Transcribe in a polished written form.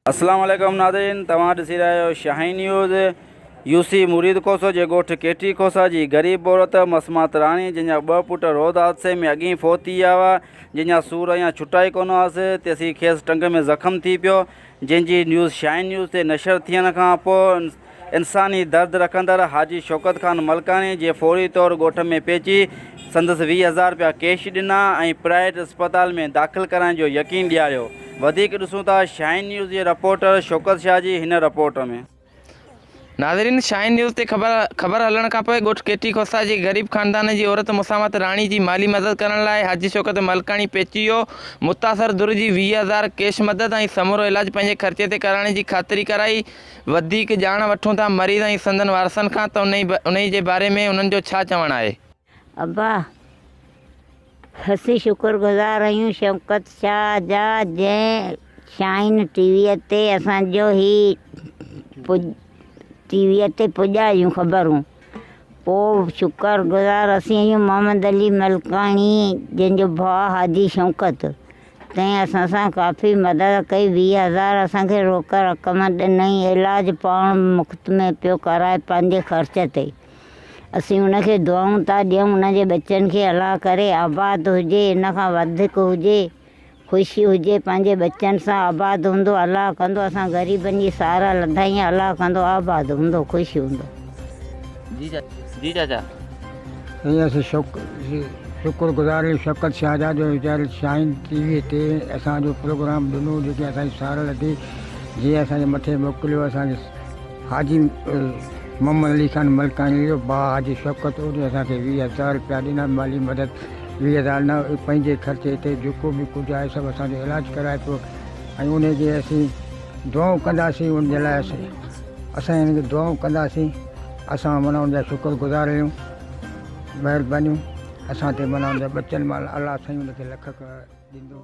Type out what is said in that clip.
اسلام عليڪم ناظرين توهان ڏسي رهيا آهيو شاهين نيوز يو سي مريد کوسو جي ڳوٺ ڪيٽي کوسا جي غريب عورت مسمات راڻي جنهن جا ٻه پٽ روڊ حادثي ۾ اڳي فوت ٿي ويا هئا جنهن جا سور اڃا ڇٽا ئي ڪونه هئس تيسين کيس ٽنگ ۾ زخم ٿي پيو جنهن جي نيوز شاهين نيوز تي نشر ٿيڻ کان پوء انساني درد رکندڙ حاجي شوڪت خان ملڪاڻي جي فوري طور ڳوٺ ۾ پهچي سندس 20 هزار رپيا ڪيش ڏنا ۽ پرائيويٽ اسپتال ۾ داخل ڪرائڻ جو يقين ڏياريو وڌيڪ ڏسون ٿا شاهين نيوز جي رپورٽر شوڪت شاهه جي هن رپورٽ ۾. ناظرين شاهين نيوز تي خبر خبر هلڻ کانپوء ڳوٺ ڪيٽي کوسا جي غريب خاندان جي عورت مسامت راڻي جي مالي مدد ڪرڻ لاء حاجي شوڪت ملڪاڻي پهچي ويو متاثر ڌر جي 20 هزار ڪيش مدد ۽ سمورو علاج پنهنجي خرچي تي ڪرائڻ جي خاطري ڪرائي وڌيڪ ڄاڻ وٺون ٿا مريض ۽ سندن وارثن کان ته انهي جي باري ۾ انهن جو ڇا چوڻ آهي. ابا اسين شڪر گذار آهيون شوڪت شاهه جا جنهن شاهين ٽي وي تي اسان جو هي ٽي وي تي پڄايون خبرون پوء شڪر گذار اسين آهيون محمد علي ملڪاڻي جنهن جو ڀاء حاجي شوڪت تنهن اسان سان ڪافي مدد ڪئي 20 هزار اسان کي روڪ رقم ڏنائين علاج پاڻ مفت ۾ پيو ڪرائي پنهنجي خرچ تي اسين ان کي دعائون ٿا ڏيون ان جي ٻچن کي الله ڪري آباد هجي ان کان وڌيڪ هجي خوش هجي پنهنجي ٻچن سان آباد هوندو الله ڪندو اسان غريبن جي سار لڌائين الله ڪندو آباد هوندو خوش هوندو. جي جي چاچا. سائين اسين شڪر گذار آهيون شوڪت شاهه جا جو ويچاري شاهين ٽي وي تي اسان جو پروگرام ڏنو جيڪي اسان جي سار لڌي جي اسان جي مٿي موڪليو اسان کي حاجي محمد علي خان ملڪاڻي جو ڀاء حاجي شوڪت انهي اسان کي 20 هزار روپيا ڏنا مالي مدد 20 هزار نه پنهنجي خرچي تي جيڪو به ڪجهه آهي سڀ اسان جو علاج ڪرائي پيو ۽ انهي کي اسين دعائون ڪنداسين ان جي لاء اسين اسان هن کي دعائون ڪنداسين اسان معنيٰ ان جا شڪر گذار آهيون مهربانيون اسان تي معنيٰ ان جا ٻچن مان الله سائين ان کي لک ڏيندو.